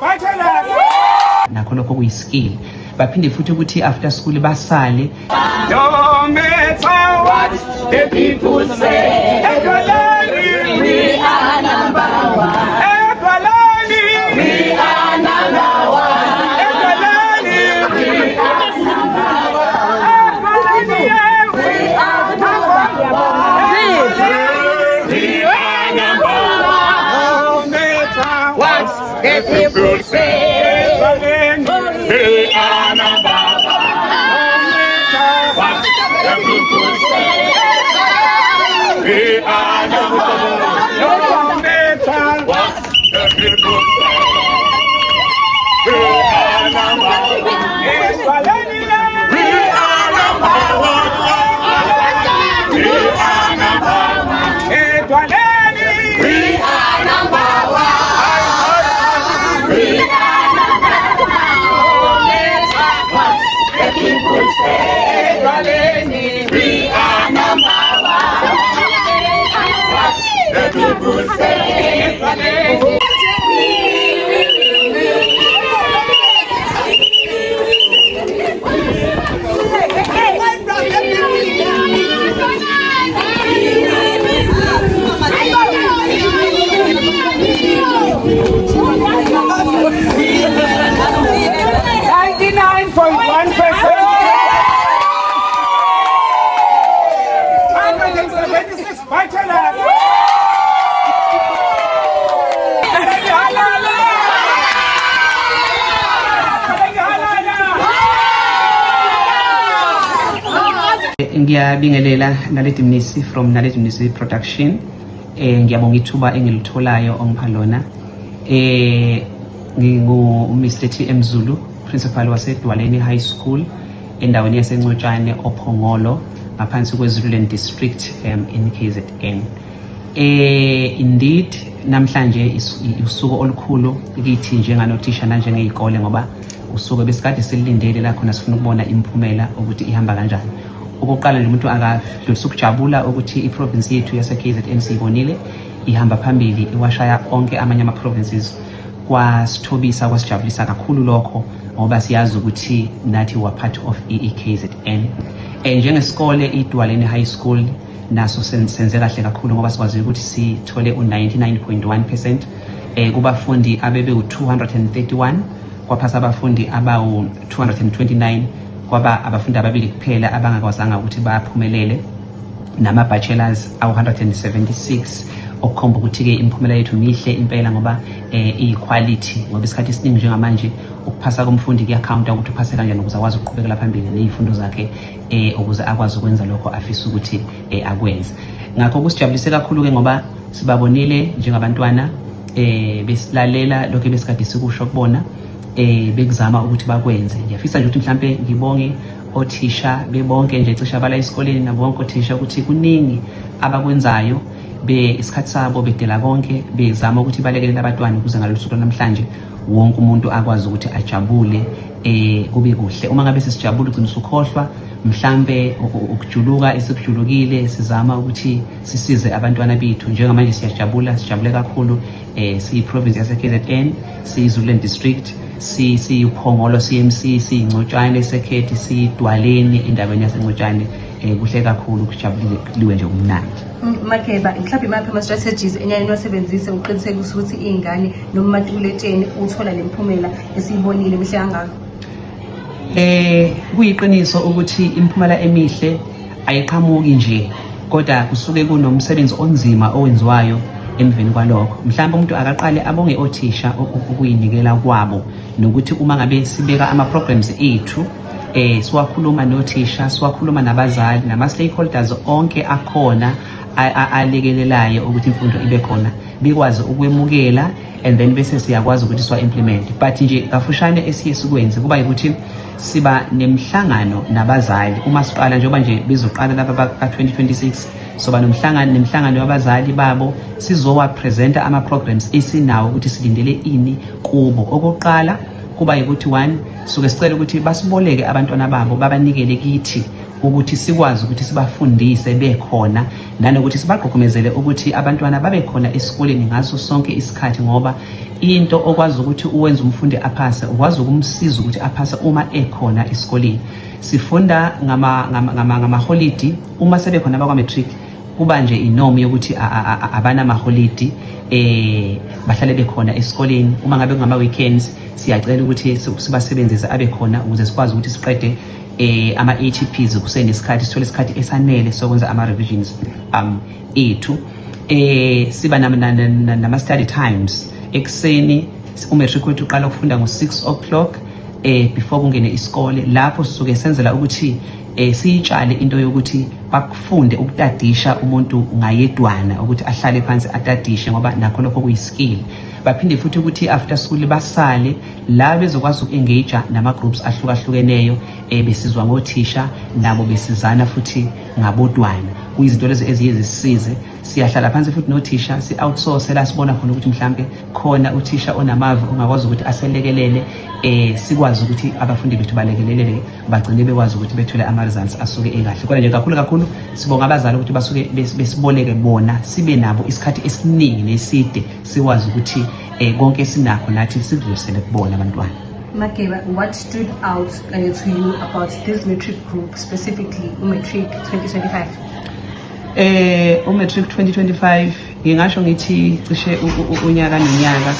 bachelors. Nakho lokho kuyi-skill. Baphinde futhi ukuthi after school basale. No matter what the people say, Edwaleni, we are number one. Edwaleni, we are number one. Edwaleni, we are number one. Edwaleni, we are number one. We are number one. No matter what the people say, Edwaleni, we are number one. What the people say, we are number one. No matter what the people say, we are number one. We are number one. We are number one. We are number one. We are number one. What the people say, we are number one. What the people say. 99.1%. 176 bachelors. Halala! Halala! Ngiyabingelela, Naledi Mnisi from Naledi Mnisi Production. Ngiyabonga ithuba engilitholayo ongipha lona. Ngingu Mr T M Zulu, principal waseDwaleni High School endaweni yaseNcotshane oPhongolo ngaphansi kweZululand District in KZN. Indeed, namhlanje usuku olukhulu kithi njenganothisha nanjengezikole, ngoba usuku besikade silindele la khona sifuna ukubona imiphumela ukuthi ihamba kanjani. Okokuqala nje, umuntu akadlulisa ukujabula ukuthi i-province yethu yase-KZN siyibonile ihamba phambili, iwashaya onke amanye ama-provinces. Kwasithobisa, kwasijabulisa kakhulu lokho, ngoba siyazi ukuthi nathi wa part of i-KZN. Njengesikole iDwaleni High School naso senze kahle kakhulu, ngoba sikwazi ukuthi sithole u-99.1% kubafundi abebe u-231. Kwaphasa abafundi abawu-229, kwaba abafundi ababili kuphela abangakwazanga ukuthi baphumelele, nama-bachelors awu-176, okukhomba ukuthi-ke imiphumela yethu mihle impela, ngoba iyi-quality, ngoba isikhathi esiningi njengamanje ukuphasa komfundi kuyakhawunta ukuthi uphase kanjani ukuze akwazi ukuqhubekela phambili ney'fundo zakhe, ukuze akwazi ukwenza lokho afisa ukuthi akwenze. Ngakho kusijabulise kakhulu-ke ngoba sibabonile njengabantwana besilalela lokho ebesikade sikusho kubona, bekuzama ukuthi bakwenze. Ngiyafisa nje ukuthi mhlambe ngibonge othisha bebonke nje, cishe abala esikoleni nabo bonke othisha, ukuthi kuningi abakwenzayo be isikhathi sabo, bedela konke, bezama ukuthi balekelele abantwana ukuze ngalolu suku namhlanje wonke umuntu akwazi ukuthi ajabule, kube kuhle. Uma ngabe sesijabule, ugcina usukhohlwa mhlambe ukujuluka esikujulukile sizama ukuthi sisize abantwana bethu. Njengamanje siyajabula, sijabule kakhulu. Siyi-province yase-KZN, siyi-Zululand District, siyiPhongolo CMC, siyiNcotshane Sekhethi, siyiDwaleni endaweni yaseNcotshane. Kuhle kakhulu, kujabulile liwe nje, kumnandi. Makeba, mhlawumbe imaphi ama-strategies eniyaye niwasebenzise ukuqinisekisa ukuthi iy'ngane noma umatikuletsheni uthola le miphumela esiyibonile mihle kangaka? Kuyiqiniso ukuthi imiphumela emihle ayiqhamuki nje, kodwa kusuke kunomsebenzi onzima owenziwayo emveni kwalokho. Mhlawumbe umuntu akaqale abonge othisha ukuyinikela kwabo, nokuthi uma ngabe sibeka ama-programs ethu, siwakhuluma nothisha, siwakhuluma nabazali, nama-stakeholders onke akhona alekelelayo ukuthi imfundo ibe khona, bekwazi ukwemukela, and then bese siyakwazi ukuthi siwa-implement. But nje kafushane, esiye sikwenze kuba ukuthi siba nemhlangano nabazali uma siqala, njengoba nje bezoqala laba ka-2026, soba nomhlangano nemhlangano yabazali babo, sizowapresenta ama-programs esinawo ukuthi silindele ini kubo. Okokuqala kuba ukuthi one, suke sicela ukuthi basiboleke abantwana babo, babanikele kithi. Ukuthi sikwazi ukuthi sibafundise bekhona, nanokuthi sibagqugqumezele ukuthi abantwana babe khona esikoleni ngaso sonke isikhathi, ngoba into okwazi ukuthi uwenze umfundi aphase, ukwazi ukumsiza ukuthi aphase uma ekhona esikoleni. Sifunda ngamaholidi uma sebekhona abakwa-matric, kuba nje i-norm yokuthi abanamaholidi, bahlale bekhona esikoleni. Uma ngabe kungama weekends, siyacela ukuthi sibasebenzise abe khona ukuze sikwazi ukuthi siqede ama ATPs kusenesikhathi, sithole isikhathi esanele sokwenza ama revisions ethu. Siba nama study times ekuseni. Umatric wethu uqala ukufunda ngo-6 o'clock before kungene isikole. Lapho sisuke senzela ukuthi siyitshale into yokuthi bakufunde ukutadisha umuntu ngayedwana, ukuthi ahlale phansi atadishe, ngoba nakho lokho kuyi-skill. Baphinde futhi ukuthi after school basale la bezokwazi uku-engage nama-groups ahlukahlukeneyo, besizwa ngothisha nabo, besizana futhi ngabodwana. Kuyizinto lezo eziye zisisize. Siyahlala phansi futhi nothisha, si-outsource la sibona khona ukuthi mhlampe khona uthisha onamava ongakwazi ukuthi aselekelele, sikwazi ukuthi abafundi bethu balekeleleke, bagcine bekwazi ukuthi bethole ama-results asuke ekahle. Kodwa nje kakhulu kakhulu sibonga abazali ukuthi basuke besiboleke bona, sibe nabo isikhathi esiningi neside, sikwazi ukuthi konke esinakho nathi sikudlulisele kubona abantwana. Mageba, what stood out to you about this matric group, specifically matric 2025? Umatric 2025, ngingasho ngithi cishe unyaka nonyaka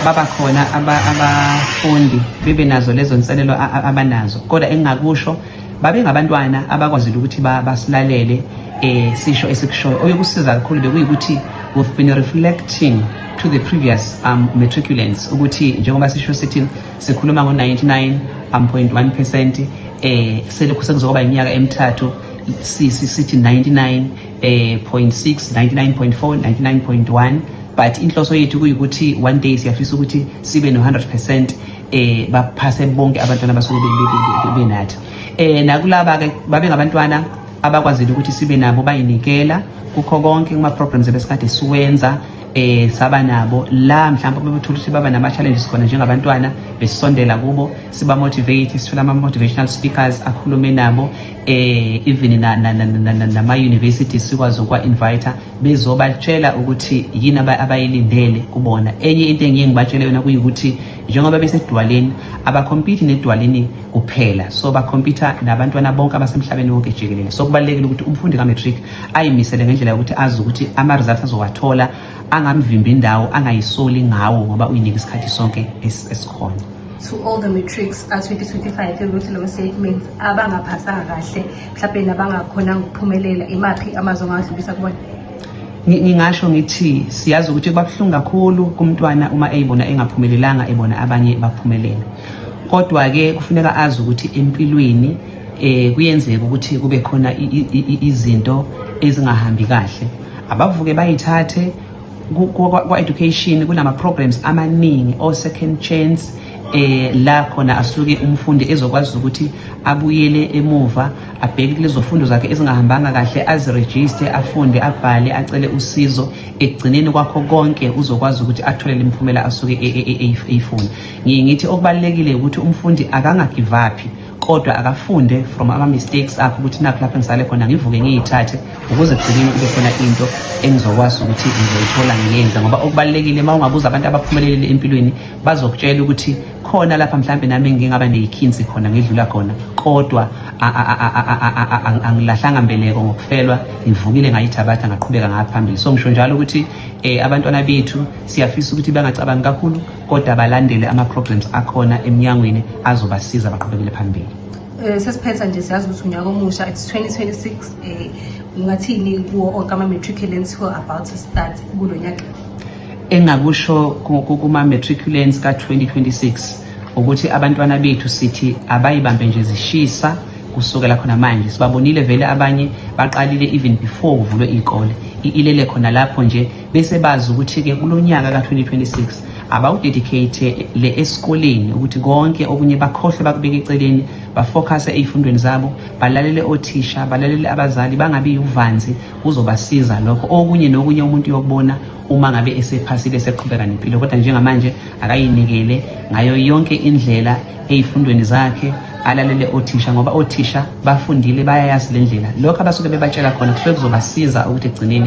baba khona abafundi bebe nazo lezo nselelo abanazo, kodwa engingakusho, babe ngabantwana abakwazile ukuthi basilalele sisho esikushoyo. Oyokusiza kakhulu bekuyikuthi we've been reflecting to the previous matriculants ukuthi njengoba sisho sithi sikhuluma ngo-99.1%, selokhu sekuzoba iminyaka emithathu sithi 99 0.6, 99.4, 99.1, but inhloso yethu kuyikuthi one day siyafisa ukuthi sibe no-100%, baphase bonke abantwana abasuke benathi. Nakulaba ke babe ngabantwana abakwazile ukuthi sibe nabo, bayinikela kukho konke kuma programs ebesikade siwenza. Saba nabo la mhlawumbe bebethola ukuthi baba nama challenges khona njengabantwana, besisondela kubo, siba motivate, sithola ama motivational speakers akhulume nabo, even na nama universities sikwazi ukwa invite bezobatshela ukuthi yini abayilindele kubona. Enye into engiye ngibatshele yona kuyikuthi njengoba besedwaleni, aba-compete nedwaleni kuphela, so ba-compete nabantwana bonke abasemhlabeni wonke jikelele. So kubalulekile ukuthi umfundi ka-matric ayimisele ngendlela yokuthi azi ukuthi ama-results azowathola angamvimbi indawo, angayisoli ngawo, ngoba uyinika isikhathi sonke esikhona. To all the matrics a-2025, ukuthi lama statements abangaphasanga kahle mhlawumbe nabangakhonanga ukuphumelela, imaphi amazwi ongawadlulisa kubona? Ngingasho ngithi siyazi ukuthi kuba buhlungu kakhulu kumntwana uma eyibona engaphumelelanga, ebona abanye baphumelela, kodwa-ke kufuneka azi ukuthi empilweni kuyenzeka ukuthi kube khona izinto ezingahambi kahle. Abavuke bayithathe. Kwa-education kunama programs amaningi o second chance, la khona asuke umfundi ezokwazi ukuthi abuyele emuva, abheke kulezo fundo zakhe ezingahambanga kahle, azi-register, afunde, abhale, acele usizo. Ekugcineni kwakho konke uzokwazi ukuthi athole lemiphumela asuke eyifuna. Ngiye ngithi okubalulekile ukuthi umfundi akanga-give up, kodwa akafunde from ama-mistakes akhe, ukuthi nakho lapho engisale khona, ngivuke ngiyithathe ukuze ekugcineni kube khona into engizokwazi ukuthi ngizoyithola, ngiyenze. Ngoba okubalulekile, uma ungabuza abantu abaphumelelile empilweni, bazokutshela ukuthi khona lapha mhlampe nami ngingaba neyikhinsi khona, ngidlula khona, kodwa angilahlanga mbeleko ngokufelwa, ngivukile, ngayithabatha, ngaqhubeka ngaphambili. So ngisho njalo ukuthi abantwana bethu siyafisa ukuthi bangacabangi kakhulu, kodwa balandele ama-programs akhona eminyangweni azobasiza baqhubekele phambili. Sesiphetha nje, siyazi ukuthi unyaka omusha, it's 2026. Ungathini kuwo onke ama-matriculants who are about to start kulo nyaka? Engakusho kuma-matriculants ka-2026 ukuthi abantwana bethu sithi abayibambe nje zishisa kusukela khona manje. Sibabonile vele abanye baqalile even before kuvulwe iy'kole, ilele khona lapho nje, bese bazi ukuthi-ke kulo nyaka ka-2026 abawu-dedicate le esikoleni, ukuthi konke okunye bakhohlwe, bakubeke eceleni. Bafocuse ey'fundweni zabo, balalele othisha, balalele abazali, bangabi uvanzi, kuzobasiza lokho. Okunye nokunye umuntu uyokubona uma ngabe esephasile, eseqhubeka nempilo, kodwa njengamanje akayinikele ngayo yonke indlela ey'fundweni zakhe, alalele othisha, ngoba othisha bafundile, bayayazi le ndlela. Lokho abasuke bebatshela khona kusuke kuzobasiza ukuthi ekugcineni.